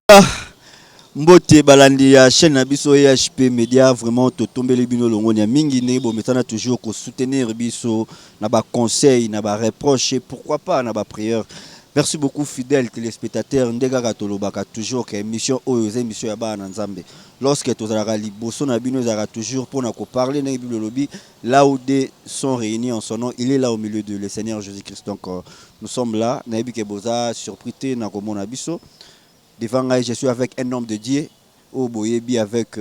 Ah, mbote balandi ya chaîne na biso EHP Media, vraiment totombeli bino longonya mingi ndenge bomesana toujours kosoutenir biso na baconseil, na bareproche et pourquoi pas na baprière. Merci beaucoup, fidèle téléspectateur. Nde kaka tolobaka toujours ke émission oyo eza émission ya bana na Nzambe. Lorsque tozalaka liboso na bino, ezalaka toujours mpona koparler ndenge Bible elobi: là où deux sont réunis en son nom, il est là au milieu de le Seigneur Jésus Christ. Donc nous sommes là. Nayebi ke boza surpris te na komona biso. Devant ngai, je suis avec un homme de Dieu oyo boyebi, avec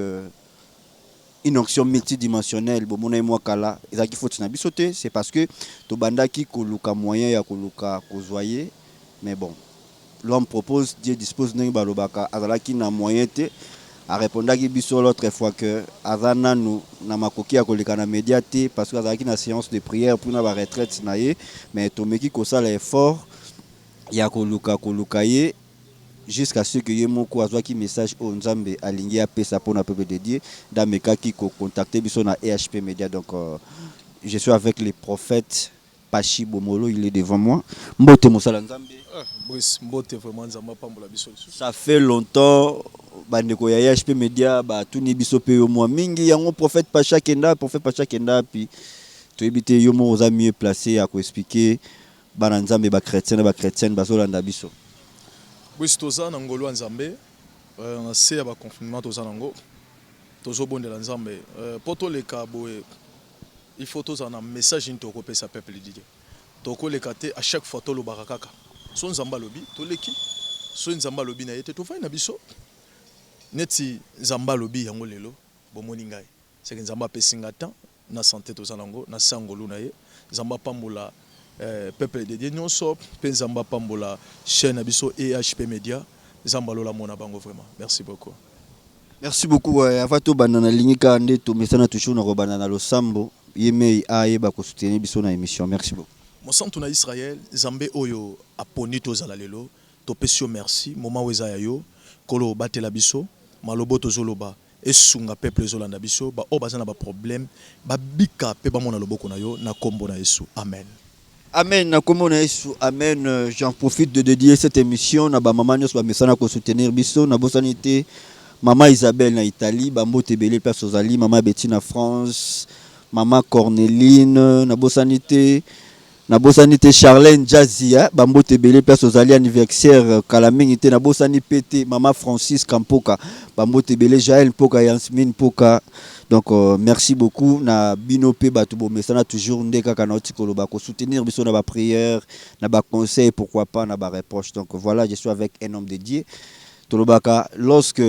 une onction multidimensionnelle. Bomona ye mwa kala, ezalaki faute na biso te, c'est parce que tobandaki koluka moyen ya koluka kozwa ye. Mais bon, l'homme propose, Dieu dispose, ndenge balobaka. Azalaki na moyen te. Arépondaki biso l'autre fois que aza nanu na makoki ya koleka na média te, parce que azalaki na séance de prière mpona baretraite na ye. Mais tomeki kosala effort ya koluka ye jusqu'à ce que ye moko azwaki message oyo Nzambe alingi apesa mpona peuple de Dieu, nde amekaki kocontacter biso na EHP Média. Donc je suis avec le prophète Pachi Bomolo, il est devant moi. Mbote, mosala Nzambe. Ah, Brice, mbote vraiment, Nzambe apambola biso lisusu. Ça fait longtemps, bandeko ya EHP Média batuni biso mpe yo mwa mingi yango: prophète Pachi akenda, prophète Pachi akenda? Puis toyebi te, yo moko oza mieux placé ya koexpliquer bana Nzambe, bachrétien na bachrétienne bazolanda biso. Brice, toza na ngolu ya Nzambe, na se ya baconfinement toza nango, tozobondela Nzambe mpo toleka boye. Il faut tozala na message nini tokopesa peuple de Dieu. Tokoleka te à chaque fois tolobaka kaka. So Nzambe alobi, toleki. So Nzambe alobi na ye te, tovandi na biso. Neti Nzambe alobi yango lelo, bomoni ngai, seke Nzambe apesi nga temps na santé, toza nango na se ya ngolu na ye. Nzambe apambola peuple de Dieu nyonso, mpe Nzambe apambola chaîne na biso EHP Média. Nzambe alola mona bango vraiment. Merci beaucoup. Merci beaucoup. Avant tobanda, nalingi kaka nde tomesana toujours na kobanda na losambo, ye mei ayeba kosoutenir biso na émission. Merci beaucoup. Mosantu na Israel, Nzambe oyo aponi tozala lelo, topesi yo merci. Moma oyo eza ya yo, Nkolo. Obatela biso, maloba tozoloba esunga peuple ezolanda biso, baoyo baza na baproblème babika mpe bamona loboko na yo, na nkombo na Yesu, amen. Amen, na kombo na Yesu, amen. J'en profite de dédier cette émission na bamama nyonso bamesana kosoutenir biso. Nabosani te mama Isabelle na Italie, bambote ebele place ozali, mama Beti na France, mama Corneline. Nabosani te Charlène Jazia, bambote ebele place ozali, anniversaire kala mingi te. Nabosani mpe te mama Francis Kampoka, bambote ebele, Jael Mpoka, Yasmine Mpoka. Donc merci beaucoup na bino mpe bato bomesana toujours, nde kaka nauti koloba, kosoutenir biso na baprière, na baconseil, pourquoi pas na bareproche. Donc voilà, je suis avec un homme de Dieu. Tolobaka, lorsque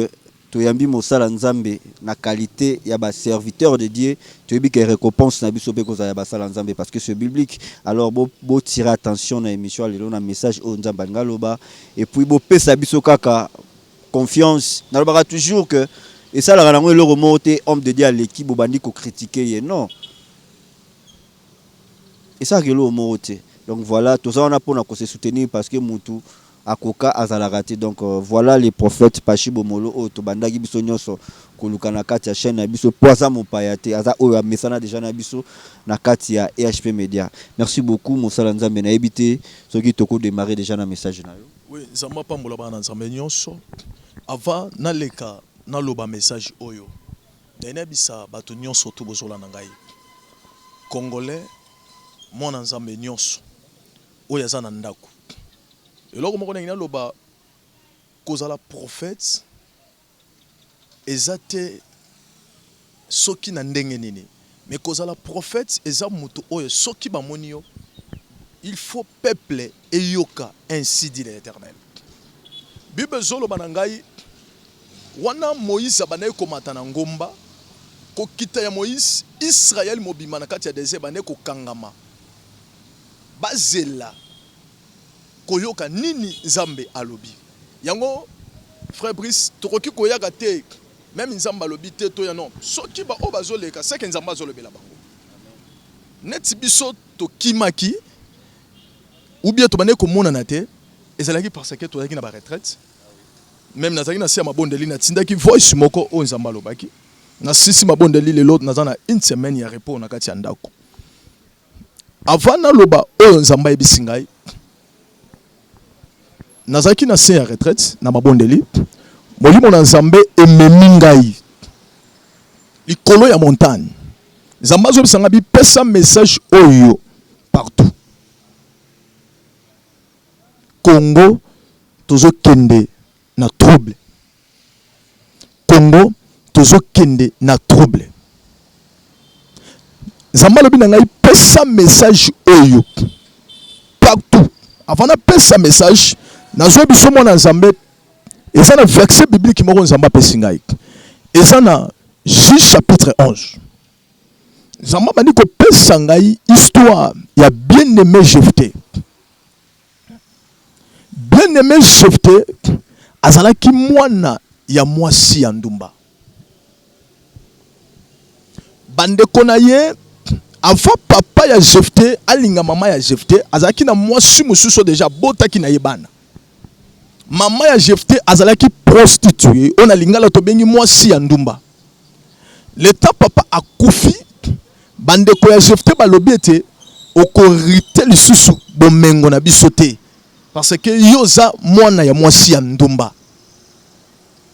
toyambi mosala Nzambe na qualité ya baserviteur de Dieu, toyebi ke récompense na biso mpe kozala ya basala Nzambe, parce que c'est biblique. Alors botire attention na émission ya lelo, na message oyo Nzambe alingi aloba, et puis bopesa biso kaka confiance. Nalobaka toujours que esalaka nango eloko moko te, homme de Dieu aleki, bobandi kocritiquer ye. Non, esalaka eloko moko te. Donc voilà, toza wana mpona kose soutenir, parce que mutu akoka azalaka te. Donc voilà, les prophètes Pachi Bomolo oyo tobandaki biso nyonso koluka na kati ya chaîne na biso, mpo aza mopaya te, aza oyo amesana déjà na biso na kati ya EHP Média. Merci beaucoup, mosala Nzambe. Nayebi te soki tokodémarrer déjà na message na yo. Oui, Nzambe apambola bana na Nzambe nyonso. Avant naleka naloba message oyo, nayebisa bato nyonso to bozolanda ngai, Congolais, mwana Nzambe nyonso oyo aza na ndako, eloko moko ndenge naloba: kozala prophète eza te soki na ndenge nini, mais kozala prophète eza moto oyo soki bamoni yo, il faut peuple eyoka: ainsi dit l'Éternel. Bible ezoloba na ngai wana, Moïse abandaki komata na ngomba, kokita ya Moïse, Israele mobimba na kati ya désert bandaki kokangama, bazela koyoka nini Nzambe alobi. Yango, frère Brice, tokoki koyaka te même Nzambe alobi te toya. Non, soki baoyo bazoleka, seke Nzambe azolobela bango. Neti biso tokimaki ou bien tobandaki komonana te, ezalaki parce que tozalaki na baretraite. Même nazalaki na se ya mabondeli, natindaki voice moko oyo Nzambe alobaki. Nasisi mabondeli, lelo naza na une semaine ya repos na kati ya ndako. Avant naloba oyo Nzambe ayebisi ngai, nazalaki na se ya retraite na mabondeli. Molimo na Nzambe ememi ngai likolo ya montagne. Nzambe azobisa ngai bipesa message oyo partout. Congo tozokende na trouble. Congo tozokende na trouble. Nzambe alobi na ngai pesa message oyo partout. Avant napesa message, nazwa biso mwana Nzambe eza na verset biblique moko Nzambe apesi ngai. Eza na Juge chapitre 11. Nzambe abandi kopesa ngai histoire ya bien-aimé Jephthé. Bien-aimé Jephthé azalaki mwana ya mwasi ya ndumba. Bandeko na ye avant papa ya Jephthé alinga mama ya Jephthé azalaki na mwasi mosusu deja abotaki na ye bana. Mama ya Jephthé azalaki prostituée, oyo na lingala tobengi mwasi ya ndumba. Le temps papa akufi, bandeko ya Jephthé balobi ete okorite lisusu bomengo na biso te parce que yo oza mwana ya mwasi ya ndumba.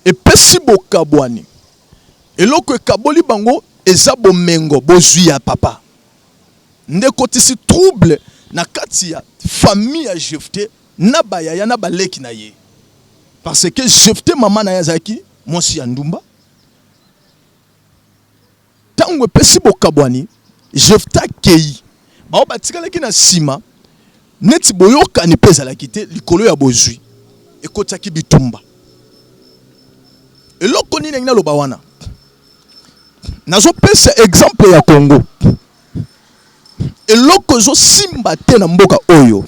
Epesi bokabwani. Eloko ekaboli bango eza bomengo, bozwi ya papa. Nde ekotisi trouble na kati ya famille ya Jephthé na ba yaya na baleki na ye. Parce que Jephthé mama na ye azalaki mwasi ya ndumba. Ntango epesi bokabwani, Jephthé akei. Baoyo batikalaki na nsima, neti boyokani mpe ezalaki te likolo ya bozwi, ekotiaki bitumba. Eloko nini nalingi naloba wana? Nazopesa exemple ya Congo. Eloko ezosimba te na mboka oyo,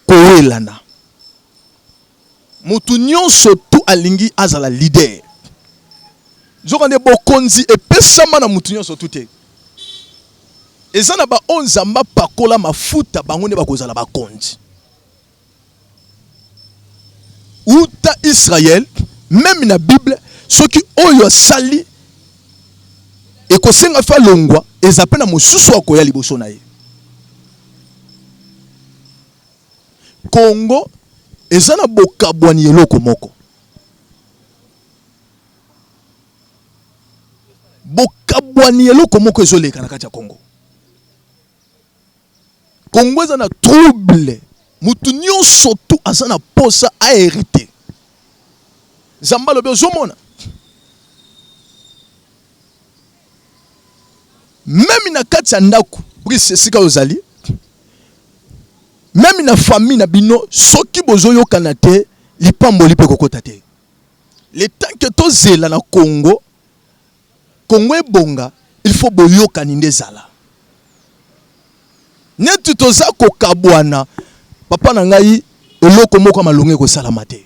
kowelana. Mutu nionso tout alingi azala leader. Nzoka nde bokonzi epesama na mutu nionso tout te. Eza na ba oyo Nzambe apakola mafuta bango nde bakozala bakonzi. Uta Israël, meme na Bible, soki oyo asali ekosenga fe alongwa, eza pe na mosusu akoya liboso na ye. Congo eza na bokabwani eloko moko. Bokabwani eloko moko ezoleka na kati ya Congo. Congo eza na trouble. Mutu nyonso tu aza na posa a hériter. Nzambe alobi ozomona. Meme na kati ya ndako, Brice esika ozali, meme na famille na bino soki bozoyokana te lipamboli mpe kokota te. Le temps que tozela na Congo, Congo ebonga, il faut boyokani nde ezala. Neti toza kokabwana, papa na ngai, eloko moko ya malonga ekosalama te.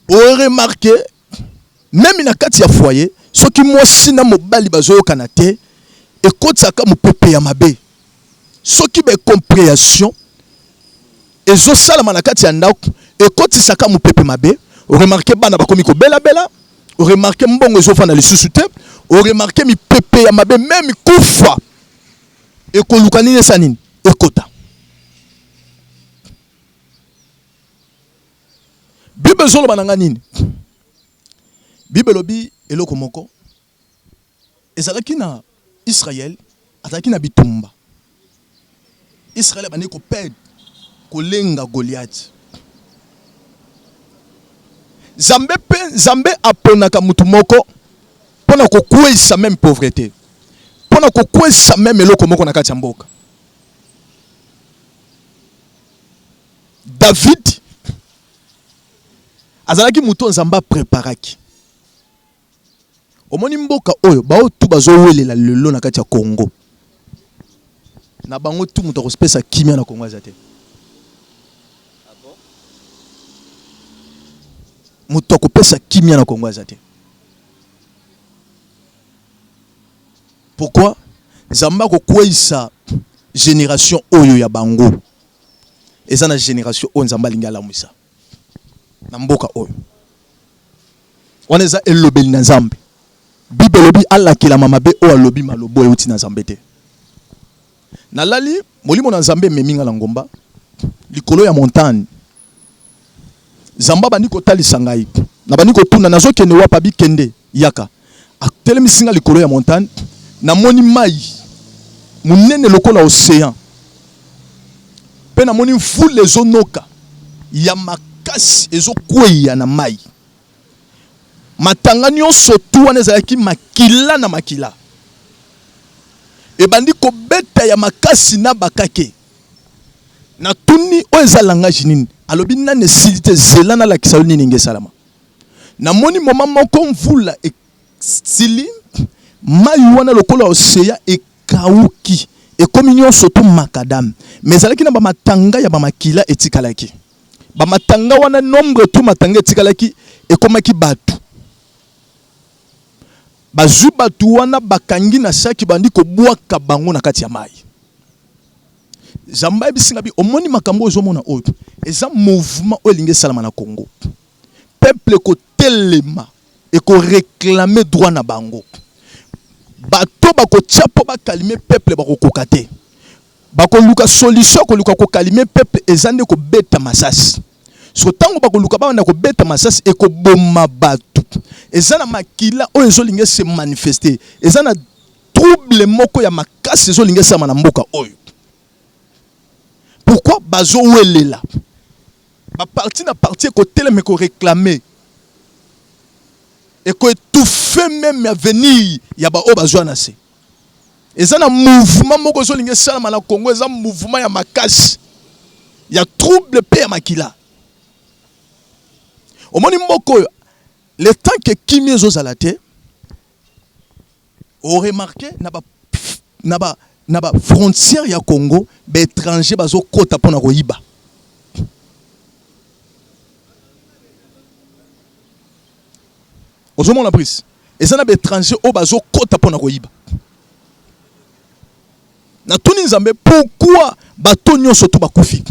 O remarquer meme na kati ya foyer soki mwasi na mobali bazoyokana te ekotisaka mopepe ya mabe. Soki ba comprehension ezosalama na kati ya ndako ekotisaka mopepe mabe. O remarquer bana bakomi kobelabela, o remarquer mbongo ezofanda lisusu te, o remarquer mipepe ya mabe meme kufa ekoluka nini esa nini ekota. Bible ezoloba na nga nini? Bible elobi eloko moko ezalaki na Israël, azalaki na bitumba. Israël abandaki ko perdre, kolenga Goliath. Nzambe pe Nzambe aponaka mutu moko pona kokweyisa meme pauvreté, pona kokweyisa meme eloko moko na kati ya mboka. David azalaki moto oyo Nzambe apreparaki. Omoni mboka oyo baoyo tu bazowelela lelo na kati ya Congo, na bango tu moto akopesa kimia na Congo aza te. Moto akopesa kimia na Congo aza te. Pourquoi? Nzambe akokweyisa generation oyo ya bango. Eza na generation oyo Nzambe alingi alamwisa na mboka oyo. Wana eza elobeli na Nzambe. Bible elobi alakelama mabe oyo alobi maloba oyo euti na Nzambe te. Nalali, molimo na Nzambe ememi nga na ngomba. likolo ya montagne. Nzambe abandi kotalisa ngai, nabandi kotuna nazokende wapi, abi kende yaka. Atelemisi nga likolo ya montagne, namoni mai monene lokola océan, mpe namoni mvula ezonoka ya makasi ezokweya na mai. Matanga nyonso tu wana ezalaki makila na makila, ebandi kobeta ya makasi na bakake. Natuni oyo eza langage nini? Alobi nani esili te, zela nalakisa yo nini nge esalama. Namoni moma moko mvula esili, mai wana lokola océan ekauki, ekomi nyonso tu macadam, mais ezalaki na bamatanga ya bamakila etikalaki. Bamatanga wana, nombre tu matanga etikalaki ekomaki bato. Bazwi bato wana, bakangi na saki, bandi kobwaka bango na kati ya mai. Nzambe ayebisi nga bi omoni makambo oyo ozomona oyo eza mouvement oyo elingi esalama na Congo. Peuple ekotelema, ekoréclamer droit na bango. Bato bakotia mpo bacalmer peuple bakokoka te. Bakoluka solution, koluka kocalmer peuple eza nde kobeta masasi. So ntango bakoluka babanda kobeta masasi, ekoboma bato. Eza na makila oyo ezolinga se manifester, eza na trouble moko ya makasi ezolinga esalama na mboka oyo. Pourquoi bazowelela baparti na parti ekotelema, ekoréclamer, ekoétouffer même avenir ya baoyo bazwa na se. Eza na mouvement moko ezolinga esalama na Congo, eza mouvement ya makasi ya trouble mpe ya makila. Omoni mboka oyo, le temps ke kimia ezozala te, oremarquer na ba frontière ya Congo, baétranger bazokɔta mpona koyiba. Ozomona prise, eza na baétranger oyo bazokɔta mpona koyiba. Natuni Nzambe pourquoi bato nyonso to bakufi.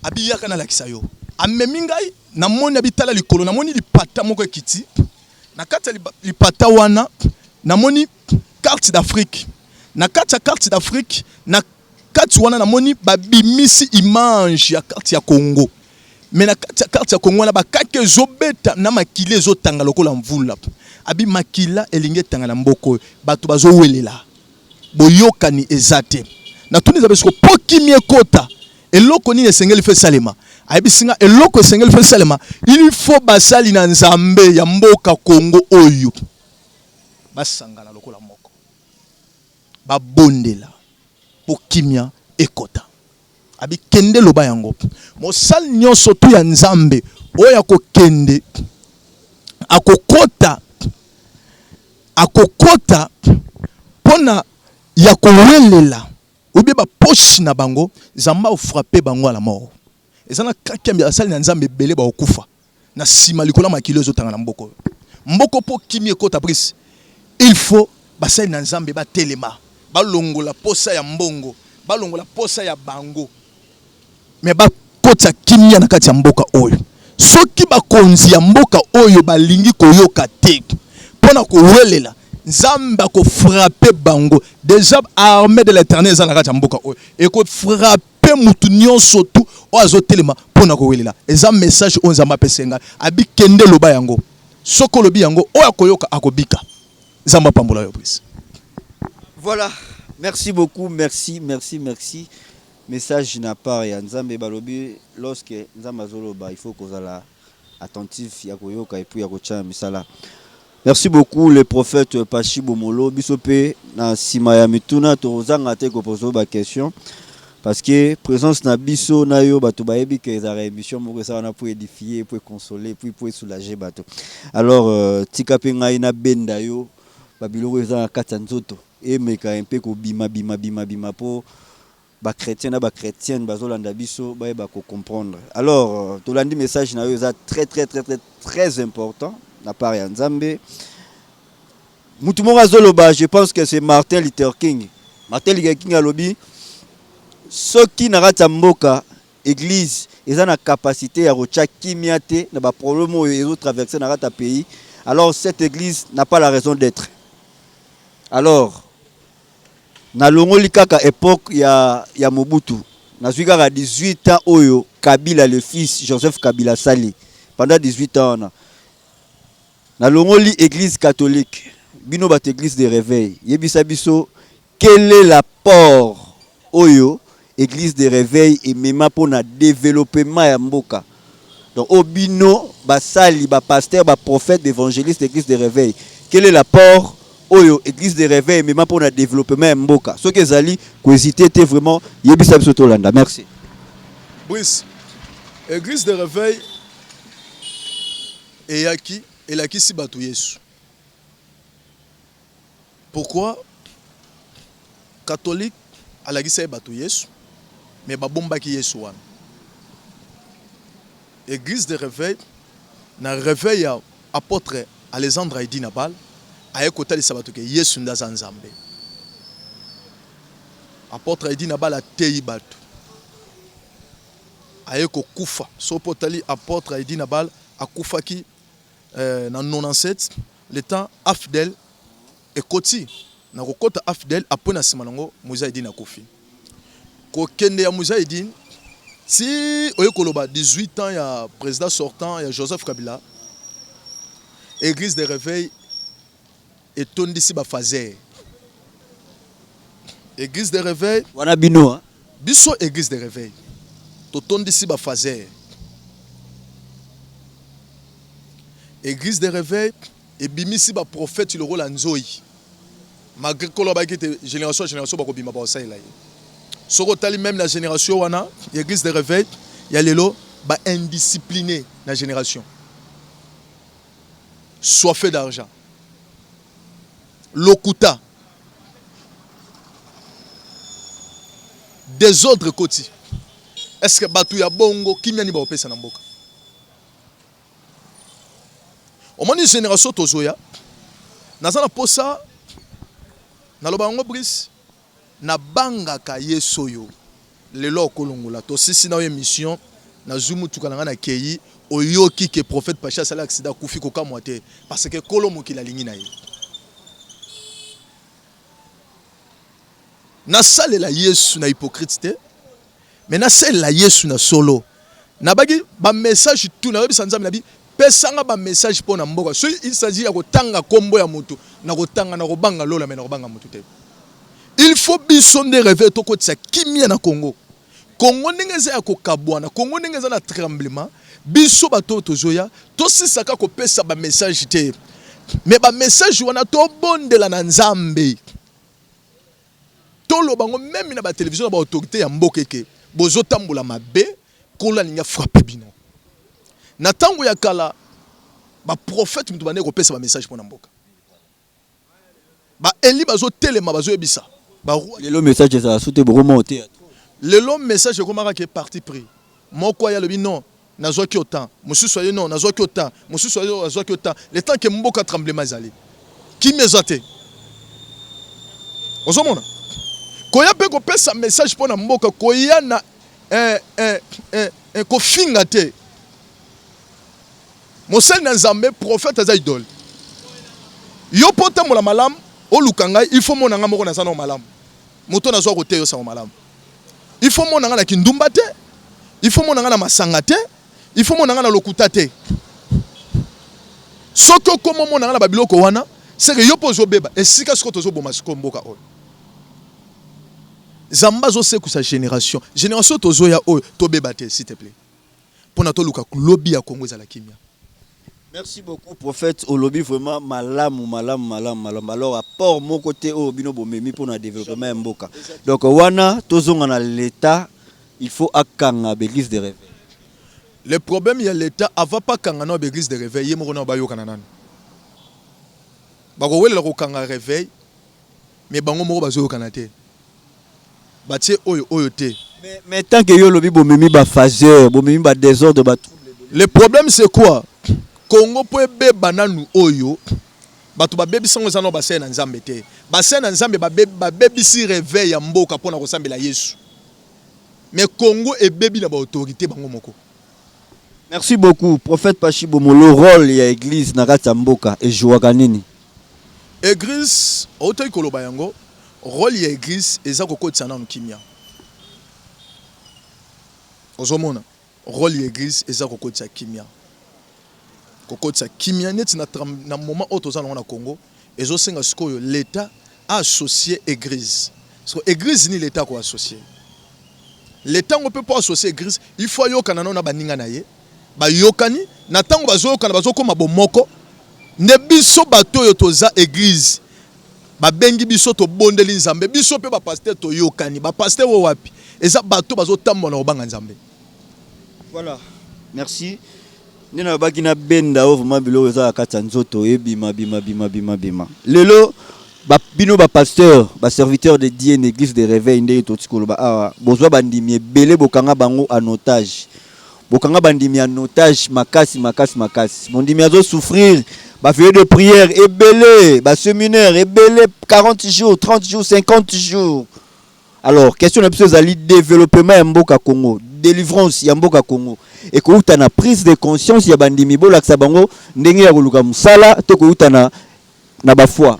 Abiyaka nalakisa yo. Amemi ngai, namoni, abitala likolo, namoni lipata moko ekiti. Na kati ya lipata wana namoni carte d'Afrique. Na kati ya carte d'Afrique, na kati wana namoni babimisi image ya carte ya Congo, mais na kati ya carte ya Congo wana bakaki ezobeta na makila ezotanga lokola mvula. Abi makila elingi etanga na mboka oyo, bato bazowelela, boyokani eza te. Natuni Nzambe siko mpo kimia ekota, eloko nini esengeli faut esalema? Ayebisi nga eloko esengeli faut esalema, il faut basali na Nzambe ya mboka Kongo oyo basangana lokola moko, babondela mpo kimia ekota. Abi kende loba yango, mosali nyonso tu ya Nzambe oyo akokende akokota mpona ya kowelela obie bapoche na bango, Nzambe afrapper bango à la mort. Eza na kati ya basali na Nzambe ebele bakokufa na nsima likolo ya makili ezotanga na mboka oyo. Mboka mpo kimia ekota, prise, il faut basali na Nzambe batelema, balongola posa ya mbongo, balongola posa ya bango, mais bakotisa kimia na kati ya mboka oyo. Soki bakonzi ya mboka oyo balingi koyoka te mpo na kowelela, Nzambe akofrapper bango. Déjà armée de l'Éternel eza na kati ya mboka oyo, ekofrapper mutu nyonso tu oyo azotelema mpo na kowelela. Eza message oyo Nzambe apesi ngai, abi kende loba yango. Soki olobi yango, oyo akoyoka akobika. Nzambe apambola yo, prise. Voilà, merci beaucoup, merci, merci, merci. Message na part ya Nzambe. Balobi lorsque Nzambe azoloba, il faut kozala attentif ya koyoka et puis ya kotia misala. Merci beaucoup le prophète Pachi Bomolo. Biso pe na nsima ya mituna tozanga te koposer ba question, parce que présence na biso na yo, bato bayebi ke ezalaka émission moko ezala wana pour édifier, pour consoler, puis pour soulager bato. Alors tika mpe ngai nabenda yo babiloko eza na kati ya nzoto, emeka mpe kobima bima bima bima mpo bachrétien na bachrétienne bazolanda biso bayeba kocomprendre. Alors tolandi message na yo, eza très très très très très important na part ya Nzambe. Mutu moko azoloba, je pense que c'est Martin Luther King. Martin Luther King alobi soki na kati ya mboka église eza na capacité ya kotia kimia te na baproblème oyo ezotraverser na kati ya pays, alors cette église n'a pas la raison d'être. Alors nalongoli kaka époque ya Mobutu. Nazwi kaka 18 ans oyo Kabila le fils Joseph Kabila asali pendant 18 ans wana. Nalongoli eglise catholique, bino bato eglise de reveil, yebisa biso quel est l'apport oyo eglise de reveil emema pona developpement ya mboka? Donc oyo bino basali, ba pasteurs, ba prophètes, ba evangelistes eglise de reveil, quel est l'apport oyo eglise de reveil emema pona developpement ya mboka? Soki ezali, ko hesiter te vraiment, yebisa biso tolanda. Merci. Brice, eglise de reveil eyaki elakisi batu yesu pourquoi catholique alakisaki batu yesu mais babombaki yesu wana eglise de reveil na reveil ya apotre Alexandre Aidi Nabal aye kotalisa batu ke yesu nde aza nzambe apotre Aidi Nabal ateyi batu aye kokufa soki pe otali apotre Aidi Nabal akufaki na 97 le temps afdl ekoti na kokota afdl apres na sima nango muzahidine akufi kokende ya muzahidine ti oye koloba 18 ans ya president sortant ya Joseph Kabila eglise de reveil etondisi ba fazer eglise de reveil wana bino hein? Biso eglise de reveil totondisi ba fazer eglise de reveil ebimisi ba prophète lokola nzoyi malgre kolo abaki te generation ya generation bakobima bakosalela ye soki otali meme na generation wana ya eglise de reveil ya lelo ba indiscipline na generation soife d'argent lokuta Desordre ekoti. Est ce que batu ya bongo kimia nini bakopesa na mboka? Omoni generation tozoya, naza na posa naloba yango Brice, nabangaka yesu oyo lelo akolongola tosisi na yo emission nazui mutuka na ngai nakeyi oyoki ke prophète Pachi asali accident akufi kokamwa te parce que kolo mokili alingi na ye. Nasalela yesu na hypocrite te mais nasalela yesu na solo nabaki ba message tout nayebisa nzambe nabi pesanga ba message mpo na mboka soki il s'agit ya kotanga kombo ya mutu nakotanga nakobanga lola mais nakobanga mutu te il faut biso nde reveil tokotisa kimia na Congo Congo ndenge eza ya kokabwana Congo ndenge eza na tremblement biso bato oyo tozoya tosisaka kopesa ba message te mais ba message wana tobondela na nzambe Toloba ngo meme na ba television na ba autorite ya mboka eke bozo tambola mabe kolo alingi a frappe bino. Na tango ya kala ba prophète mutu bandaki kopesa ba message pona mboka. Ba Eli bazo telema bazo yebisa ba roi. Lelo message ezala su te bokoma oteya trop. Lelo message ekomaka ke parti pris. Moko aye alobi non nazwaki autant, mosusu aye non nazwaki autant, mosusu aye azwaki autant. Le temps que mboka tremblement ezali, kimia eza te. Ozomona? Koya pe kopesa message pona mboka, koya na eh, eh, eh, eh, kofinga te. Mosali na Nzambe, prophète aza idole. Yo po otambola malamu, oluka ngai, il faut mona ngai moko naza nao malamu. Moto nazwa koteya yo sango malamu. Il faut mona nga na kindumba te, il faut mona nga na masanga te, il faut mona nga na lokuta te. Soki okoma omona nga na ba biloko wana, c'est que yo pe ozo beba. Esika sikoyo tozo boma sikoyo mboka oyo. Nzambe azo sekusa generation. Generation tozo ya oyo, tobeba te s'il te plait. Pona toluka lobi ya Congo ezala kimia. Merci beaucoup prophète olobi vraiment malamu malamu malamu malamu alors apport moko te oyo bino bomemi pona developpement ya mboka donc wana tozonga na l'etat il faut akanga ba eglise de reveil. Le problème ya l'etat avant pa kanga nao ba eglise de reveil ye moko nao bayokana nanu bakowelela kokanga reveil mais bango moko bazoyokana te batie oyo oyo te. Mais tant que yo olobi bomemi ba phaseur bomemi ba desordre ba trouble ebele. Le problème c'est quoi Congo po ebeba nanu oyo batu babebisi yango eza nao basali na nzambe te basali na nzambe babebisi reveil ya mboka pona kosambela yesu mais Congo ebebi na ba autorite bango moko. Merci beaucoup prophète Pashi Bomolo role ya eglise na kati ya mboka e jouaka nini? Eglise owutaki koloba yango role ya eglise eza kokotisa nanu kimia. Ozomona role ya eglise eza kokotisa kimia, kokotisa kimia neti na, na moment oyo toza nango na Congo, ezosenga sikoyo l'etat a associer eglise. So eglise ni l'etat ko associer l'etat ngo mpe mpo associer eglise, il faut ayokana nao na baninga na ye, bayokani na ntango bazoyokana bazokoma bomoko. Nde biso bato oyo toza eglise, babengi biso, tobondeli Nzambe, biso mpe bapasteur toyokani. Bapasteur oyo wapi? Eza bato bazotambola na kobanga Nzambe. Voilà, merci. Nde nalobaki na benda oyo vraiment biloko eza na kati ya nzoto ebima bima bima bima bima. Lelo ba, bino ba pasteur, ba serviteur de Dieu na église de réveil, ndenge toti koloba awa, bozwa bandimi ebele, bokanga bango en otage. Bokanga bandimi en otage makasi makasi makasi. Mondimi azo souffrir, ba veillée de prière ebele, ba séminaire ebele, 40 jours, 30 jours, 50 jours. Alors, question na biso ezali développement ya mboka Congo, délivrance ya mboka Congo ekouta na prise de conscience ya bandimi, bolakisa bango ndenge ya koluka mosala, to kouta na bafoi?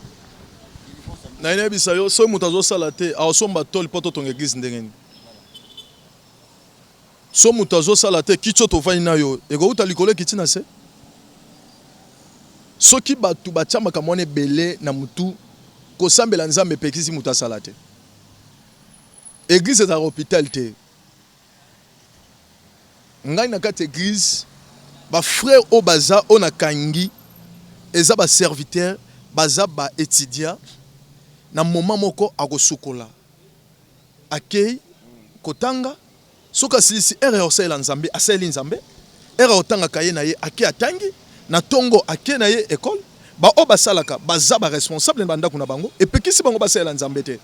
Nayebisa yo, soki moto azosala te, aosomba tole mpo totonga église ndenge nini? So moto azosala te, kiti oyo tovandi na yo ekouta likolo ekiti na se? Soki bato batia makambo wana ebele na motu, kosambela Nzambe epekisi moto asala te. Église ezalaka hôpital te. Ngai na kati église, bafrère oyo baza oyo nakangi eza baserviteur, baza baétudiant. Na moment moko akosukola, akei kotanga. Soki asilisi heure ya kosalela Nzambe, asaleli Nzambe. Heure ya kotangaka ye na ye, ake atangi. Na ntongo ake na ye ekole. Baoyo basalaka baza baresponsable na bandako na bango, epekisi bango basalela Nzambe te.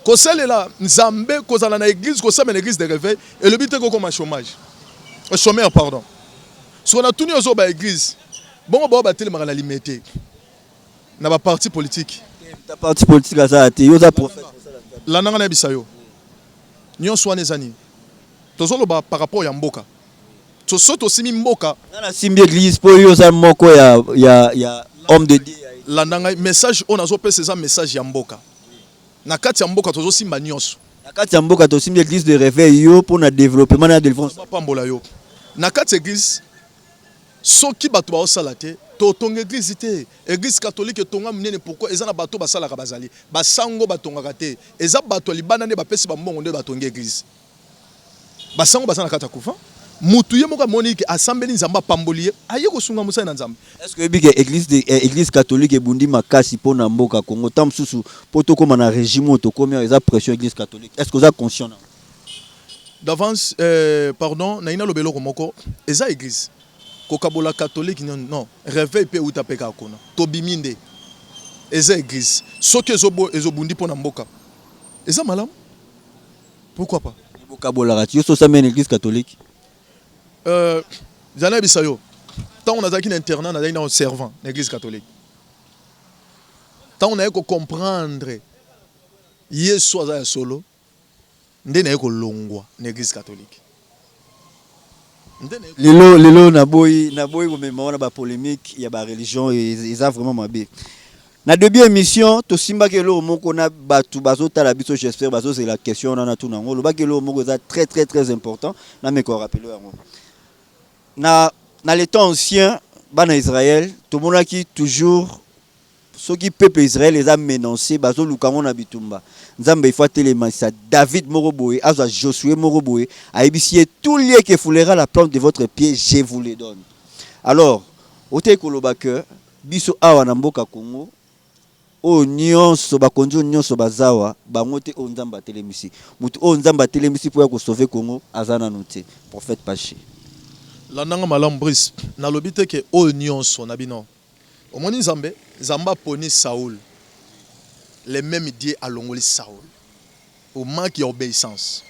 Kosalela Nzambe, kozala na église, kosambela na église de réveil, elobi te kokoma chômage, chômeur pardon. Soki natuni, ozo ba église bongo bao batelemaka na Limete na baparti politique? Ta parti politique azala te, yo oza prophète. Landanga, nayebisa yo, nyonso wana eza nini tozoloba par rapport ya mboka. So tosimi mboka. Nga nasimbi église mpo yo oza moko ya homme de Dieu. Landa ngai, message oyo nazopesa eza message ya mboka. Na kati ya mboka tozosimba nyonso. Na kati ya mboka tosimbi église de réveil, yo mpona développement na délivrance. Bapambola yo. Na kati ya église, soki bato baosala te, totonga église te. Église catholique etonga monene, pourquoi? Eza na bato basalaka, bazali basango, batongaka te. Eza bato ya libanda nde bapesi bambongo nde batongi église. Basango baza na kati ya couvent. Mutu ye moko amoni ke asambeli Nzambe, apamboli ye, aye kosunga mosali na Nzambe. Est ce que oyebi ke église catholique ebundi makasi mpona mboka Congo? Ntango mosusu mpo tokóma na régime oyo tokómi awa, eza pression église catholique. Est ce que oza conscient na D'avance, pardon, nayi naloba eloko moko. Eza église kokabola catholique, non, non. Réveil mpe euta mpe kaka kuna, tobimi nde eza église. Soki ezobundi mpo na mboka, eza malamu, pourquoi pas? Bokabolaka ti yo so osambeli na église catholique? Zala, nayebisa yo, ntango nazalaki na internat, nazalaki na servant na église catholique. Ntango naye kocomprendre Yesu aza ya solo, nde naye kolongwa na église catholique. Lelo lelo naboyi komema wana bapolémique ya bareligion, eza vraiment mabe. Na début émission tosimbaki eloko moko na bato bazotala biso, j'espère bazozela question wana. Natuna yango, olobaki eloko moko eza très très très important, nameka korappeler yango. Na le temps ancien, bana Israël, tomonaki toujours soki peuple Israël eza menacé, bazoluka yango na bitumba, Nzambe ifo atelemisa David moko boye, azwa Josué moko boye, ayebisi ye: "Tout lieu que foulera la plante de votre pied, je vous le donne." Alors oteki koloba ke biso awa na mboka Congo, oyo nyonso bakonzi oyo nyonso bazawa bango te, oyo Nzambe atelemisi, motu oyo Nzambe atelemisi mpo ya kosauver Congo aza nanu te, prophète Pache? Landanga malamu, Brice. Nalobi te ke oyo nyonso na bino omoni. Nzambe, Nzambe aponi Saul, le même Dieu alongoli Saul au manque ya obéissance.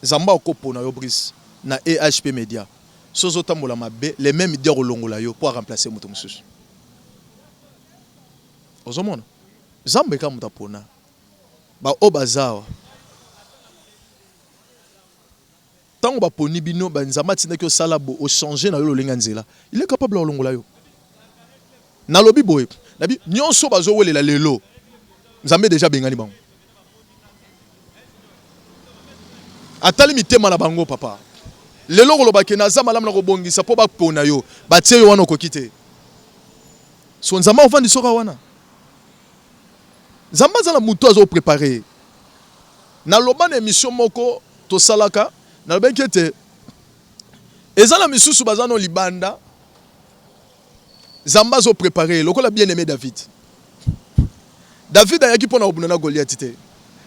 Nzambe akopona yo, Brice, na EHP Media. So ozotambola mabe, le même Dieu akolongola yo mpo aremplace moto mosusu. Ozomona, Nzambe kaka moto apona baoyo baza awa. Ntango baponi bino, Nzambe atindaki osala bo ochange na yo lolenge ya nzela, il est capable ya kolongola yo. Nalobi boye, nabi nyonso bazowelela lelo, Nzambe deja abengani bango. Atali mitema na bango papa. Lelo koloba ke naza malamu na kobongisa mpo bapona yo, batie yo wana okoki te. So Nzambe akovandi soka wana. Nzambe aza na moto azo preparer ye. Naloba na emission moko tosalaka, nalobaki ete eza na misusu baza no libanda, Nzambe azo preparer ye lokola bien aime David. David ayaki pona kobunda na Goliath te.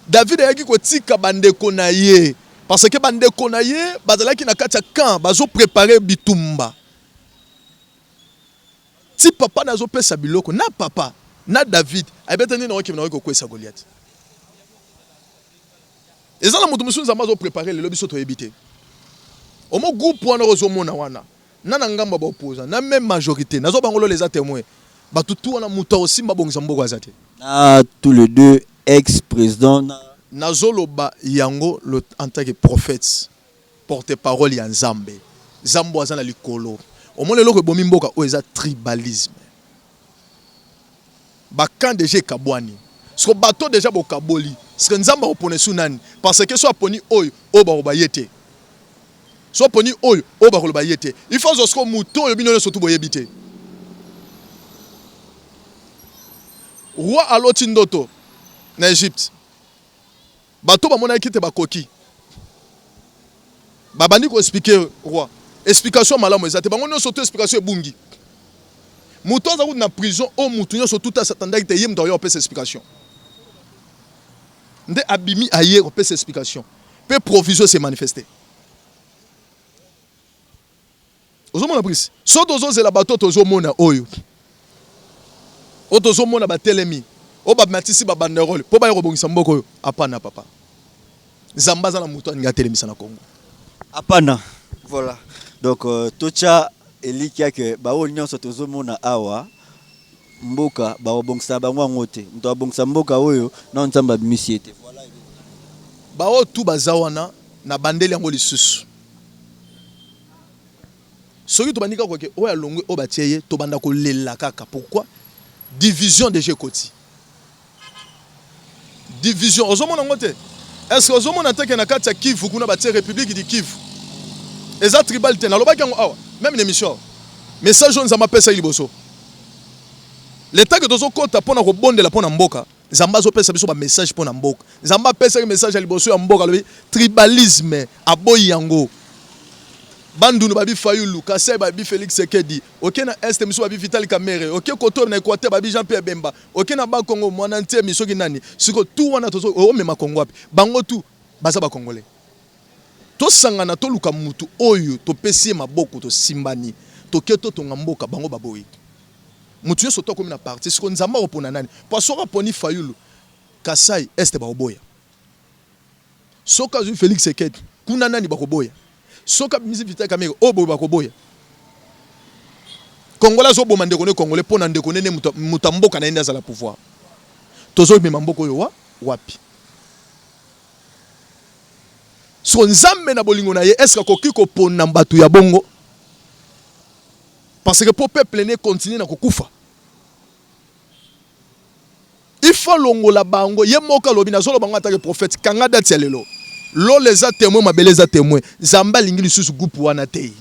David ayaki kotika bandeko na ye parce que bandeko na ye bazalaki na kati ya camp bazo preparer bitumba. Ti papa na azo pesa biloko na papa na David ayebi ata nde nakoki nakoki kokwesa Goliath. Eza na moto mosusu Nzambe azo preparer lelo biso toyebi te. Omo groupe wana ozo mona wana na na ngambo ya ba opposants na meme majorite nazo bango lola eza temoin batu tout wana mutu akosimba abongisa mboka aza te. Na tous les deux ex president na. Nazo loba yango en tant que prophète porte parole ya Nzambe Nzambe oyo aza na likolo omoni eloko ebomi mboka oyo eza tribalisme ba camp dejà ekabwani siko bato dejà bokaboli siko Nzambe akopona esu nani parce que so aponi oyo oyo bakoba ye te So oponi oyo, oyo bakoloba ye te. Il faut azwa sikoyo moto oyo bino nyonso tu boyebi te. Roi aloti ndoto na Egypte. Bato bamonaki te bakoki. Babandi ko expliquer roi. Explication malamu eza te. Bango nyonso tu explication ebungi. Moto aza kutu na prison oyo moto nyonso tu asatandaki te ye moto akoya kopesa explication. Nde abimi aye kopesa explication. Pe provision se manifester. Ozomona prise? So tozozela bato tozomona oyo. Oyo tozomona batelemi. Oyo bamatisi ba banderole po baya kobongisa mboka oyo. Apana papa. Nzambe aza na moto alingi atelemisa na Congo. Apana. Voilà. Donc euh, tocha elikia que baoyo nyonso tozomona awa mboka bakobongisa bango yango te. Moto abongisa mboka oyo na Nzambe abimisi ye te. Voilà. Baoyo tu baza wana na bandeli yango lisusu. Soki tobandi kaka ke oyo alongwe oyo batie ye tobanda kolela kaka pourquoi division dejà ekoti division ozomona yango te est ce que ozomona te ke na kati ya Kivu kuna batie république du Kivu eza tribal te nalobaki yango awa même na émission awa message oyo Nzambe apesaki liboso leta ke tozokota mpo na kobondela mpo na mboka Nzambe azopesa biso ba message mpo na mboka. Nzambe apesaki message ya liboso ya mboka alobi tribalisme aboyi yango. Bandundu babi Fayulu, Kasai babi Felix Tshisekedi, oke na Est misu babi Vital Kamerhe, oke koto na Equateur babi Jean-Pierre Bemba, oke na Bas-Congo Mwana Ntemi soki nani. Siko tout wana tozo omema Congo wapi? Bango tout baza ba Congolais. Tosangana toluka mutu oyo topesi ye maboko tosimbani toke totonga mboka bango baboyi. Mutu nionso to akomi na parti sikoyo nzambe akopona nani po soki aponi fayulu kasai est bakoboya soki azui felix sekedi kuna nani bakoboya soki abimisi vital kamere oyo boye bakoboya congolais azoboma ndeko ne congolais po na ndeko ne nde mutu ya mboka na ye nde azala pouvoir tozomema mboka oyo wa wapi siko nzambe na bolingo na ye est ce akoki kopona batu ya bongo Parce que po peuple ne continue na kokufa. Il faut longola bango ye moko alobi nazoloba ngo atake prophète kanga date ya lelo lola eza témoin mabele eza témoin Nzambe alingi lisusu groupe wana te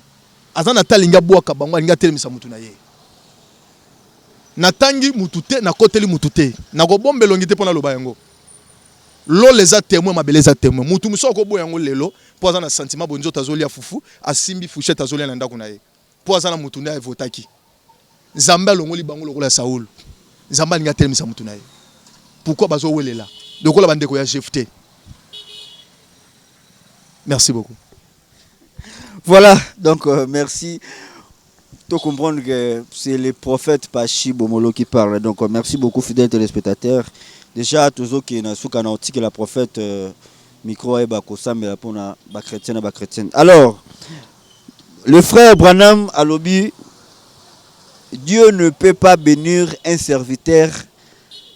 aza na ta alingi abwaka bango alingi atelemisa mutu na ye natangi mutu te nakoteli mutu te nakobomba elongi te mpo naloba yango lola eza témoin mabele eza témoin mutu mosusu akoboya yango lelo mpo aza na sentiment boye nzoto azolia fufu asimbi fourchette azolia na ndako na ye Po aza na mutu nde a votaki. Nzambe alongoli bango lokola Saul. Nzambe alingi atelemisa mutu na ye. Pourquoi bazo welela lokola ba ndeko ya Jephte? Merci beaucoup. Voilà, donc euh, merci. To comprendre que c'est le prophète Pachi Bomolo qui parle. Donc euh, merci beaucoup fidèles téléspectateurs. Déjà tozoki na suka na otikela prophète euh, micro ayeba kosambela pona ba chrétiens na ba chrétiennes. Alors Le frère Branham alobi Dieu ne peut pas benir un serviteur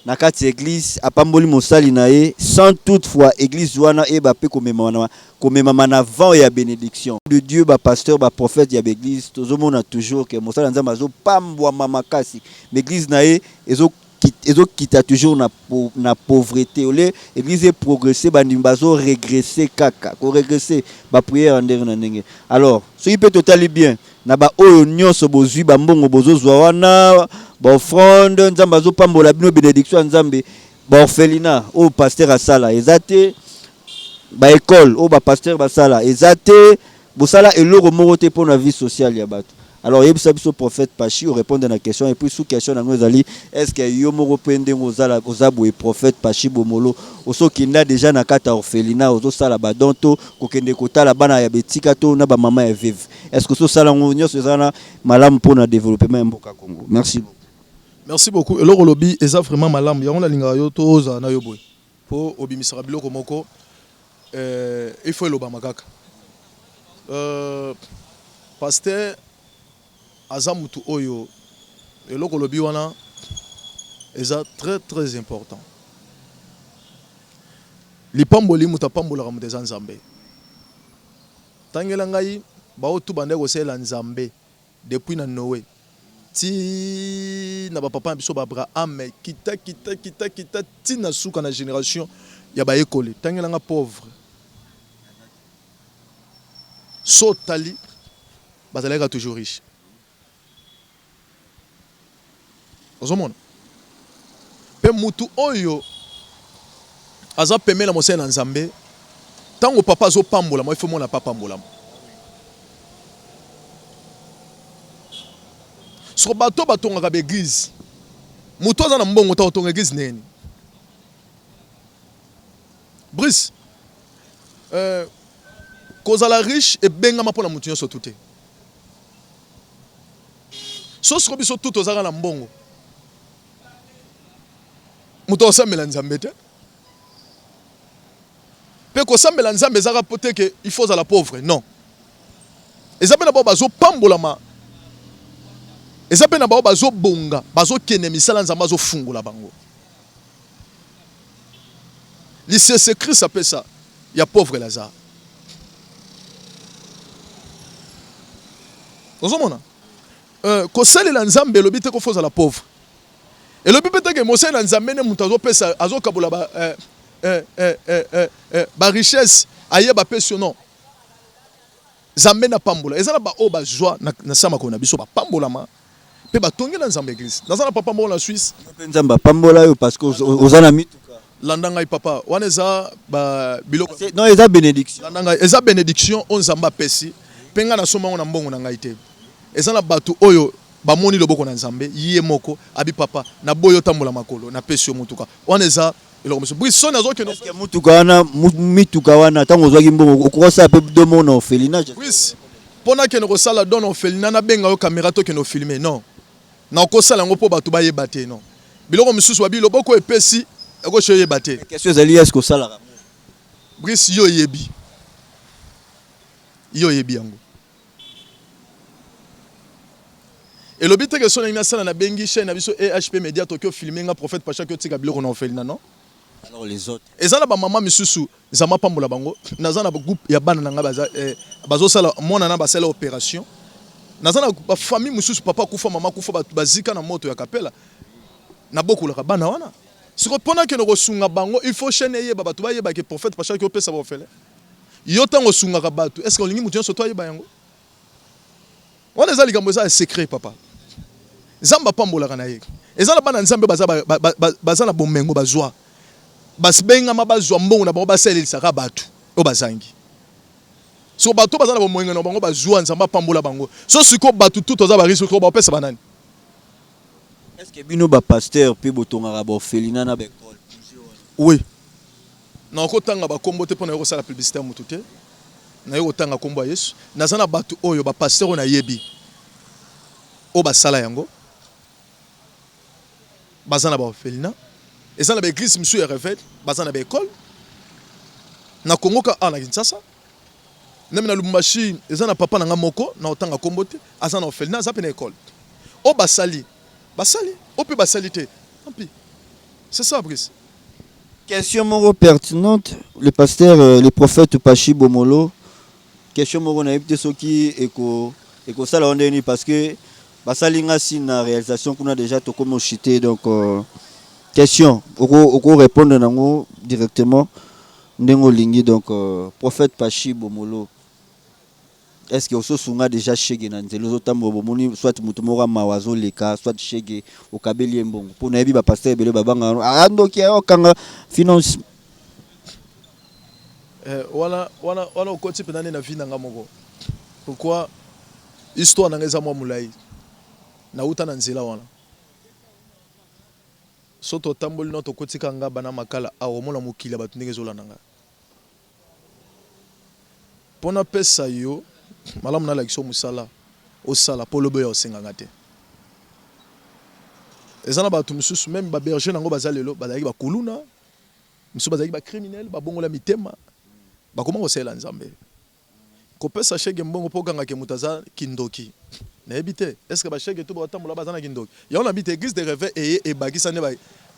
na kati ya eglise apamboli mosali na ye sans toutefois eglise wana eyeba pe komemama komemama na vent ya benediction de Dieu ba pasteur ba prophète ya ba eglise tozomona toujours que mosali ya Nzambe azopambwama makasi mais eglise na ye ezo. Ezokita toujours na pauvreté. Au lieu église eprogresse, bandimi bazo régresser, kaka korégresser, baprière ya ndenge na ndenge. Alors soki mpe totali bien na baoyo nyonso bozwi bambongo, bozozwa wana baoffrande, Nzambe azopambola bino, bénédiction ya Nzambe, baorphelinat oyo pasteur asala eza te, baécole oyo bapasteur basala eza te, bosala eloko moko te mpona vie sociale ya bato. Alors yebisa biso, prophète Pachi, orépondre na question. Et puis sous question nango ezali: est ce que yo moko mpe ndenge ozala, oza boye, prophète Pachi Bomolo, osokenda déjà na kati ya orphelinat, ozosala badon to kokende kotala bana ya betika to na bamama ya veuve? Est ce que ososala yango nyonso eza na malamu mpona développement ya mboka Congo? Merci beaucoup. Merci beaucoup. Eloko olobi eza vraiment malamu. Yango nalingaka yo, tozala na yo boye mpo obimisaka biloko moko, il faut elobama kaka. Pasteur aza mutu oyo eloko olobi wana eza très très important. Lipamboli, moto apambolaka moto eza Nzambe. Tangela ngai baoyo bande kosalela Nzambe depuis na Noé ti na bapapa na biso baAbraham, kita kita kita kita ti na suka na génération ya bayekoli. Tangelanga pauvre. So otali, bazalaka toujours riche. Ozomona mpe mutu oyo aza pembeni na mosali na Nzambe, ntango papa azopambolama, ifo mona papa pambolama. Soko bato batongaka baeglise, moto aza na mbongo ta kotonga église nini? Brice, kozala riche ebengama mpona motu nyonso tu te. So siko biso tu tozalaka na mbongo, moto akosambela Nzambe te. Mpe kosambela Nzambe ezaka po te ke il faut ozala pauvre, non. Eza mpe na bao bazopambolama, eza mpe na bao bazobonga, bazokende misala, Nzambe azofungola bango. Lisese Christ apesa ya pauvre Lazare, ozomona, kosalela Nzambe elobi te ko faut ozala pauvre. Elobi mpe teke mosali na Nzambe nde moto azopesa, azokabola ba barichesse, ayeba apesi yo, non. Nzambe na pambola. Eza na baoyo bazwa na sa makolo na biso, bapambolama mpe batongi na Nzambe église. Naza na papa moko na Suisse. Mpe Nzambe apambola yo parce que oza na mituka. Landa ngai, papa, wana eza biloko. Non, eza bénédiction. Landa ngai, eza bénédiction oyo Nzambe apesi mpe ngai nasomba yango na mbongo na ngai te. Eza na bato oyo bamoni loboko na Nzambe, ye moko abi: "Papa, naboyi otambola makolo, napesi yo motuka." Wana eza eloko mosusu. Bri soni azokende. Est-ce que mutuka wana, mituka wana, ntango ozwaki mbongo, okokosala mpe don moko na orphelinat? Brice, mpo nakende kosala don na orphelinat, nabenga yo caméra, tokende ofilme? Non, nakosala yango mpo bato bayeba te, non. Biloko mosusu babi loboko epesi ekosi oyeba te. Question ezali: est ce que osalaka? Brice, yo oyebi, yo oyebi yango. Elobi te ke so ndenge nasala, nabengi chaîne na biso EHP Média, toki ofilme nga prophète Pachaki otika biloko na orphelinat, non. Alors les autres? Eza na bamama misusu, Nzambe apambola bango. Naza na groupe ya bana na ngai, baza bazosala mwana na basala opération. Naza na bafamille mosusu, papa akufa, mama akufa, bato bazika na moto ya kapela. Nabokolaka bana wana. Siko mpo nakende kosunga bango, il faut chaîne eyeba, bato bayebake prophète Pachaki opesa baorphelin. Yo ntango osungaka bato, est ce que olingi moto nyonso to ayeba yango? Wana eza likambo eza ya secret, papa. Nzambe apambolaka na ye. Eza na bana Nzambe baza, baza na bomengo, bazwa, basibengama, bazwa mbongo na bango, basalelisaka bato oyo bazangi. So bato baza na bomengo na bango, bazwa, Nzambe apambola bango. So sikoyo bato tu toza bariche, ko bapesa banani? Est ce que bino bapasteur mpe botongaka baorphelinat na baécole? Oui, nakotanga bakombo te mpo na yo kosala publicité ya motu te. Naye kotanga nkombo ya Yesu. Naza na bato oyo bapasteur oyo nayebi oyo basala yango, baza na baorphelinat, eza na baeglise mosusu ya réveil, baza na baécole na Kongo ka a na Kinshasa, ndenge na Lubumbashi. Eza na papa na nga moko, na otanga nkombo te, aza na orphelinat, aza mpe na école. Oyo basali, basali, oyo mpe basali te, tant pis. C'est ça, Brice. Question moko pertinente, le pasteur, le prophète Pachi Bomolo. Question moko nayebi te soki eko ekosala ngo ndenge nini, parce que basali nga si na réalisation kuna déjà tokomi oshite, donc Question oko répondre nango directement ndenge olingi. Donc prophète Pachi Bomolo, est ce que ososunga déjà shege na nzela ozotambola, bomoni soit moto moko amawa azoleka, soit shege, okabeli ye mbongo? Mpo nayebi bapasteur ebele babanga andoki okanga finance. Wana okoti mpenza nde na vie na nga moko. Pourquoi? Histoire na nga eza mwa molai. Nauta na nzela wana. So totamboli no, tokotika nga bana makala awa, omona mokili ya bato ndenge ezolanda nga. Mpo napesa yo malamu, nalakisa yo mosala osala mpo lobi oyo osenganga te. Eza na bato mosusu, même baberger nango baza lelo, bazalaki bakuluna, mosusu bazalaki bacriminel, babongola mitema, bakoma kosalela Nzambe. Kopesa shege mbongo mpo okangake moto aza kindoki, nayebi te. Est ce que bashege to batambola baza na kindoki? Yango nabi te. Église de réveil eye ebakisa nde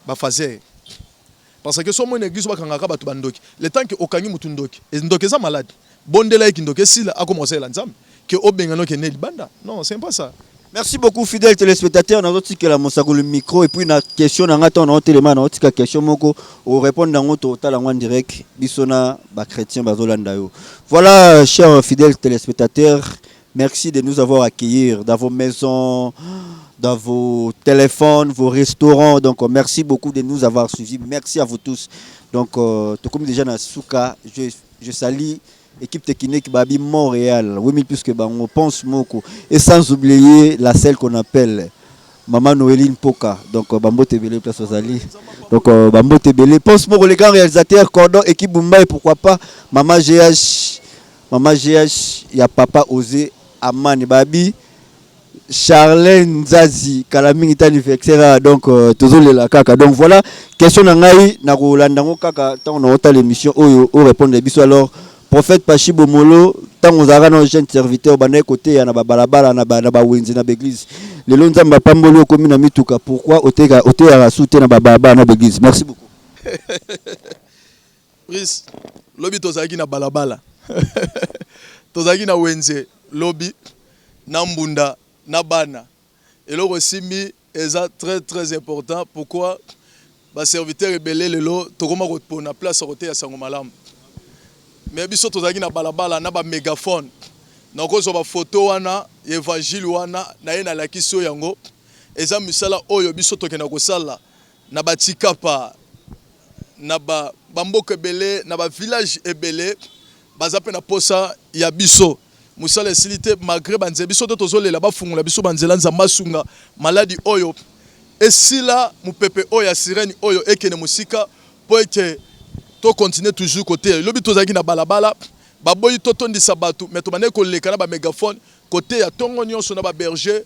bafaser, parce que so omoni église bakangaka bato bandoki, le temps ke okangi motu ndoki, ndoki eza malade, bondela ye, kindoki esila, akoma kosalela Nzambe, ke obengana okende libanda. Non, c'est pas ça. Merci beaucoup, fidèle téléspectateur. Nazotikela mosako le micro et puis na question na nga, ntango naotelema, naotika question moko, orépondre yango, totala yango en direct, biso na bachrétien bazolanda yo. Voilà, chers fidèles téléspectateurs, merci de nous avoir accueillis dans vos maisons, dans vos téléphones, vos restaurants. Donc merci beaucoup de nous avoir suivis. Merci à vous tous. Donc tokomi déjà na suka. Je salue équipe technique Babi Montréal, 8000 plus que bango, Pense Moko. Et sans oublier la celle qu'on appelle Maman Noéline Poka. Donc Bambo Tebele, place aux Ali. Donc Bambo Tebele, Pense Moko, les grands réalisateurs, Cordon, équipe Bumba et pourquoi pas Maman GH, Maman GH, il y a Papa Osé, Amani Babi, Charlène Nzazi, kala mingi ta anniversaire, donc tozolela kaka. Donc voilà, question na ngai, na kolanda yango kaka ntango na otala émission oyo, orépondre biso. Alors, prophète Pachi Bomolo, ntango ozalaka na jeune serviteur, obandaki koteya na babalabala, na bawenze, na baeglise. Lelo Nzambe apamboli, okomi na mituka, pourquoi oteyaka su te na babalabala, na baeglise? Merci beaucoup. Prise, lobi tozalaki na balabala, tozalaki na wenze lobi na mbunda na bana. Eloko esimbi eza très très important. Pourquoi? Baserviteur ebele lelo tokoma kopona place ya koteya sango malamu, mais biso tozalaki na balabala na bamégaphone. Nakozwa bafoto wana ya évangile wana na ye, nalakisi oyo. Yango eza misala oyo biso tokenda kosala na batikapa, na bamboka ebele, na bavillage ebele. Baza mpe na posa ya biso. Mosala esili te malgré banzela. Biso te tozolela bafungola biso banzela. Nzambe asunga, maladi oyo esila, mopepe oyo ya sirène oyo ekende mosika, mpo ete tocontinue toujours koteya. Elobi tozalaki na balabala, baboyi totondisa bato, mais tobandaki koleka na bamégaphone koteya ntongo nyonso na baberger.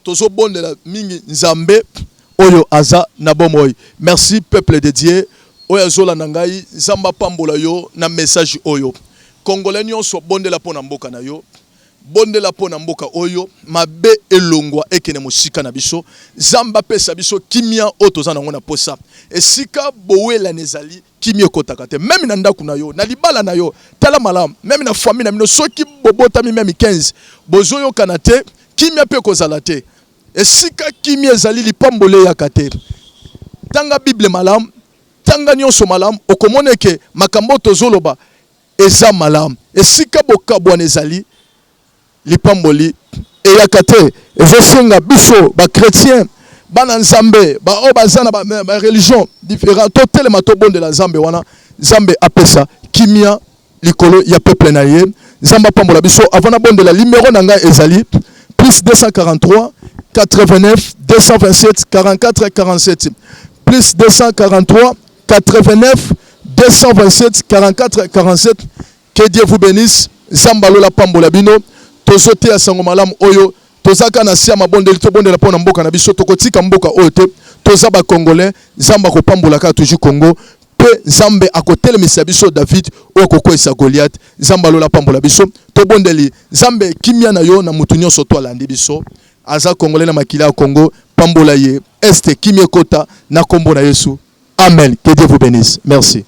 Tozobondela mingi Nzambe oyo aza na bomoi. Merci, peuple de Dieu oyo azolanda ngai. Nzambe apambola yo na message oyo. Congolais nyonso, bondela mpo na mboka na yo, bondela mpo na mboka oyo, mabe elongwa, ekende mosika na biso. Nzambe apesa biso kimia oyo toza nango na posa. Esika bowelani ezali, kimia ekotaka te. Même na ndako na yo, na libala na yo, tala malamu, même na famille na bino, soki bobotami même 15, bozoyokana te, kimia mpe ekozala te. Esika kimia ezali, lipamboli eyaka te. Tanga Bible malamu, tanga nyonso malamu, okomona eke makambo oyo tozoloba eza malamu. Esika bokabwana ezali, lipamboli eyaka te. Ezosenga biso bachrétien, bana Nzambe, baoyo baza na bareligion différent, totelema, tobondela Nzambe wana. Nzambe apesa kimia likolo ya peuple na ye. Nzambe apambola biso. Avant nabondela, numéro na ngai ezali plus 243 89 227 44 47, plus 243 89 227 44 47. Que Dieu vous bénisse. Nzambe alola pambola bino. Tozoteya sango malamu oyo, tozaka na sia mabondeli. Tobondela mpo na mboka na biso. Tokotika mboka oyo te. Toza bacongolais. Nzambe akopambola kaka toujours Congo, mpe Nzambe akotelemisa biso David oyo akokweyisa Goliath. Nzambe alola pambola biso. Tobondeli. Nzambe, kimia na yo na mutu nyonso to alandi biso, aza congolais na makila ya Congo, pambola ye. Este kimia ekota na nkombo na Yesu. Amen. Que Dieu vous bénisse. Merci.